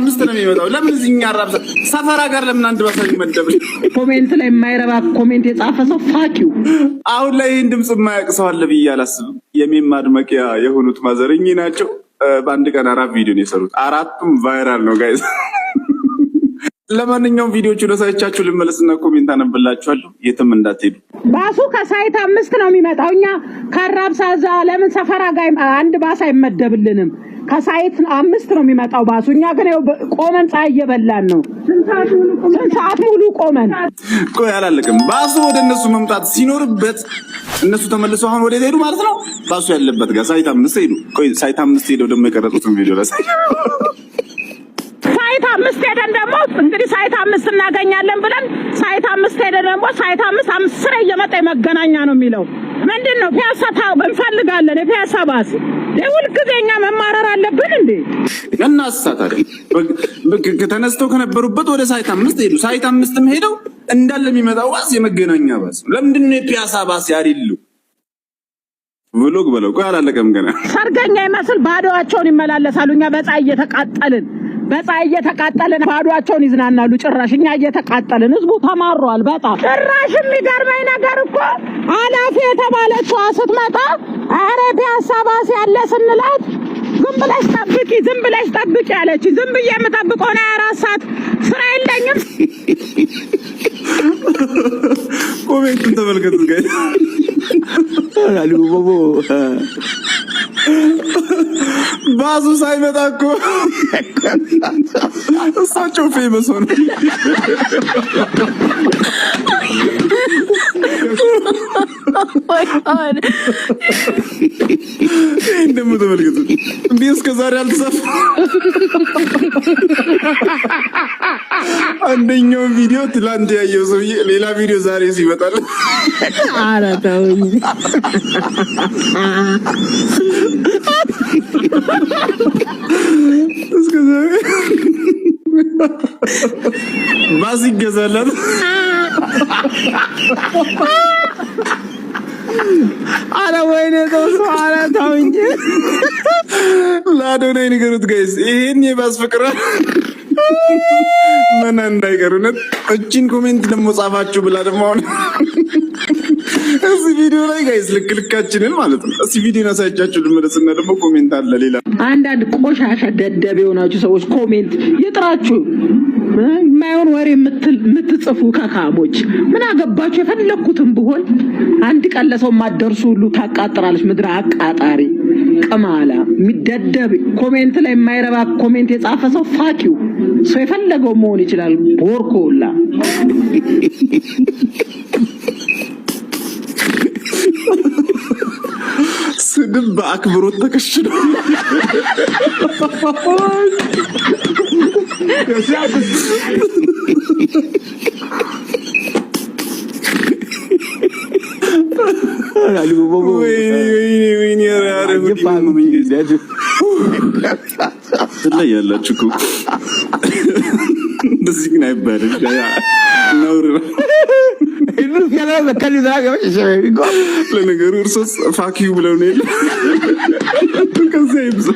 አምስት ነው የሚመጣው። ለምን እዚህ እኛ አራብሳ ሰፈራ ጋር ለምን አንድ ባስ አይመደብ? Comment ላይ የማይረባ comment የጻፈ ሰው fuck you። አሁን ላይ ይህን ድምፅ የማያውቅ ሰው አለ ብዬ አላስብም። የ meme ማድመቂያ የሆኑት mother እኚህ ናቸው። በአንድ ቀን አራት ቪዲዮ ነው የሰሩት። አራቱም viral ነው guys። ለማንኛውም ቪዲዮቹ አሳይቻችሁ ልመለስና comment አነብላችኋለሁ። የትም እንዳትሄዱ። ባሱ ከ site 5 ነው የሚመጣው። እኛ ከአራብሳ እዛ ለምን ሰፈራ ጋር አንድ ባስ አይመደብልንም? ከ site 5 ነው የሚመጣው ባሱ። እኛ ግን ይኸው ቆመን ፀሐይ እየበላን ነው። ስንት ሰዓት ሙሉ ቆመን። ቆይ አላለቅም። ባሱ ወደ እነሱ መምጣት ሲኖርበት እነሱ ተመልሰው አሁን ወደ ሄዱ ማለት ነው። ባሱ ያለበት ጋር site 5 ሄዱ። ቆይ site 5 ሄደው ደግሞ የቀረጹትን ቪዲዮ ላሳይ። Site 5 ሄደን ደግሞ እንግዲህ site 5 እናገኛለን ብለን site 5 ሄደን ደግሞ site 5 አስሬ እየመጣ የመገናኛ ነው የሚለው። ምንድን ነው? ፒያሳ እንፈልጋለን፣ የፒያሳ ባስ። ሁልጊዜ እኛ መማረር አለብን እንዴ? እናሳ ታዲያ ተነስተው ከነበሩበት ወደ site 5 ሄዱ። Site 5ም ሄደው እንዳለ የሚመጣው ባስ የመገናኛ ባስ ነው። ለምንድን ነው የፒያሳ ባስ ያሪሉ? Vlog በለው። ቆይ አላለቀም ገና። ሰርገኛ ይመስል ባዶዋቸውን ይመላለሳሉ። እኛ በፀሐይ እየተቃጠልን፣ በፀሐይ እየተቃጠልን ባዶዋቸውን ይዝናናሉ። ጭራሽ እኛ እየተቃጠልን ህዝቡ ተማሯል በጣም። ጭራሽ የሚገርመኝ ነገር እኮ ኃላፊ የተባለችዋ ስትመጣ ኧረ ፒያሳ ባስ ያለ ስንላት ዝም ብለሽ ጠብቂ፣ ዝም ብለሽ ጠብቂ አለች። ዝም ብዬ የምጠብቀው ነው 24 ሰዓት ስራ የለኝም። Comment ኡን ተመልከቱት guys። ባሱ ሳይመጣ እኮ እሳቸው famous ሆነ። My God. ይህን ደግሞ ተመልከቱት። እንዲህ እስከ ዛሬ አልተጻፈ። አንደኛው ቪዲዮ ትላንት ያየው ሰውዬ ሌላ ቪዲዮ ዛሬ ሲመጣል ኧረ ተውኝ። እስከ ዛሬ ባስ ይገዛላት። ኧረ ወይኔ ተው ሰው፣ ኧረ ተው እንጂ። ለአዶናይ ንገሩት guys፣ ይሄን የባስ ፍቅር ምን እንዳይቀር። እውነት እቺን comment ደግሞ ጻፋችሁ ብላ ደግሞ አሁን እዚህ ቪዲዮ ላይ guys ልክ ልካችንን ማለት ነው። እዚህ ቪዲዮ አሳይቻችሁ ልመለስና ደግሞ comment አለ ሌላ። አንዳንድ ቆሻሻ ደደብ የሆናችሁ ሰዎች comment ይጥራችሁ። የማይሆን ወሬ የምትጽፉ ከካሞች ምን አገባችሁ? የፈለግኩትም ብሆን አንድ ቀን ለሰው የማትደርሱ ሁሉ ታቃጥራለች። ምድረ አቃጣሪ ቅማላ የሚደደብ comment ላይ የማይረባ comment የጻፈ ሰው fuck you። ሰው የፈለገው መሆን ይችላል። ቦርኮላ። ስድብ በአክብሮት ተከሽኖ። ወይኔ ወይኔ ወይኔ! ኧረ ኧረ ጉድ guys። ትለያላችሁ እኮ፣ እንደዚህ ግን አይባልም። ነውር ነው። ለነገሩ እርሶስ fuck you ብለው ነው የለ ከዚያ ይብዛ።